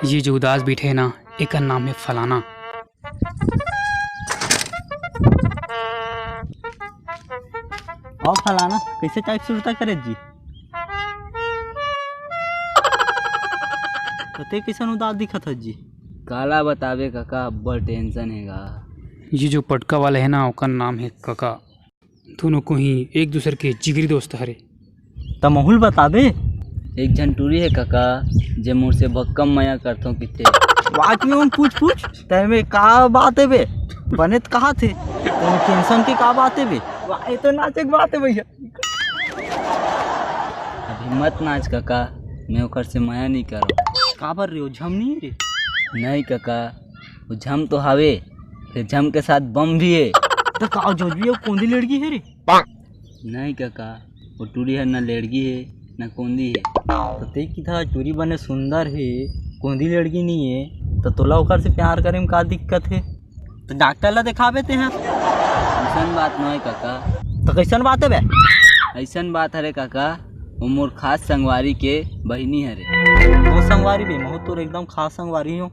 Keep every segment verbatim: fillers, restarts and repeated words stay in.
ये जो उदास बैठे हे ना, एकर नाम हे फलाना। अउ फलाना, कइसे चाय के सुरता करे जी? कते कइसन उदास दिखत हस जी? काला बताबे कका, अब्बड़ tension हे गा। ये जो पटका वाला हे ना, ओकर नाम हे कका। दोनों कोई एक दूसर के जिगरी दोस्त हरे। त महू ल बताबे? एक झन टूरी हे कका, जे मोर से भक्कम मया करथों किथे। वाकई में पूछ पूछ, तैं में का बात हे बे? बने त कहा थे, तैं में tension के का बात हे बे? वाह, ये तो नाचे के बात हे भैया। अभी मत नाच कका, मैं ओकर से मया नहीं करो। काबर रे, ओ झम नहीं रे? नहीं कका, वो झम तो हावे, फिर झम के साथ बम भी हे। त का जरूरी हे, कोंदी लेड़गी हे रे? नहीं कका, वो टूरी हर न लेड़गी हे, न कोंदी हे। त तैं किथा टूरी बने सुंदर हे, कोंदी लेड़गी नहीं हे, त तोला ओकर से प्यार करे में का दिक्कत हे? त डॉक्टर ला देखाबे तेहा। अइसन बात नोहे कका। त कइसन बात हे बे? अइसन बात हरे कका, वो मोर खास संगवारी के बहिनी हरे। वो संगवारी बे, महू तोर एकदम खास संगवारी हो।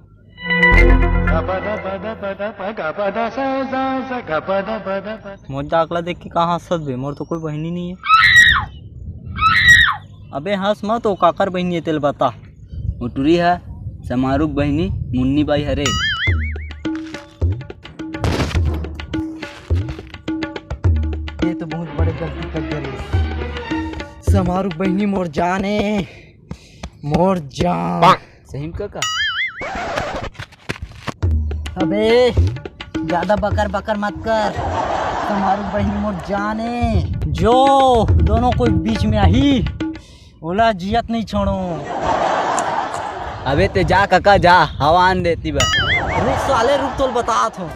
मोर डाकला देख के कहाँ हंसत बे, मोर तो कोई बहिनी नहीं हे। अबे हंस मत, वो काकर बहिनी हे तेल बता। वो टुरी हा समारू के बहिनी मुन्नी बाई हरे। ये तो बहुत बड़े गलती कर दे रे। समारू के बहिनी मोर जान हे, मोर जान। सही में कका? अबे, ज्यादा बकर बकर मत कर। समारू बहिनी मोर जान हे। जो दोनों कोई बीच में आही, ओला जियत नहीं छोड़ो। अबे ते जा कका जा, हवा आन देती बा। रुक साले रुक, तोल बतात हो।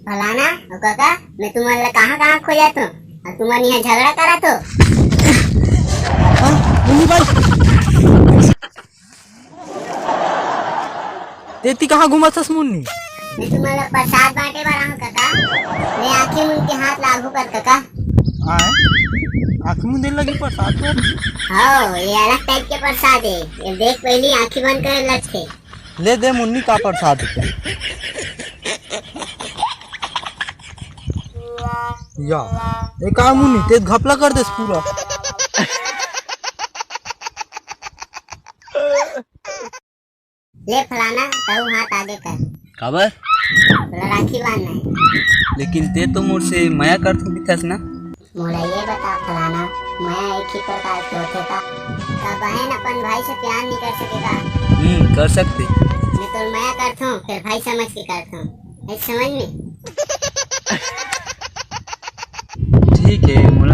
फलाना, ओ कका, मैं तुमन ला कहाँ-कहाँ खोजत हूँ, अउ तुमन यहाँ झगड़ा करत हो। हाँ, मुन्नी भाई। तेती कहाँ घूमत हस मुन्नी? मैं तुमन ला प्रसाद बांटे बर आहूँ कका। मैं आँखी मुन के हाथ लागू कर कका। आय? आँखी मुंदे लगी प्रसाद पर? हाँ, ये अलग type के प्रसाद हे। ये देख पहली आँखी बंद करे लगथे। ले दे मुन्नी का प्रसाद। या, ए का मुन्नी, ते घपला कर देस पूरा। ले फलाना, तहू हाथ आगे कर। काबर? तोला राखी बांधना हे। लेकिन ते तो मोर से मया करथो किथस ना। मोला ये बता फलाना, मया एक ही प्रकार के होथे का? का बहन अपन भाई से प्यार नहीं कर सके का? हम्म, कर सकथे। मैं तोर मया करथो, फिर भाई समझ के करथो। ए समझ में? ठीक हे, मोला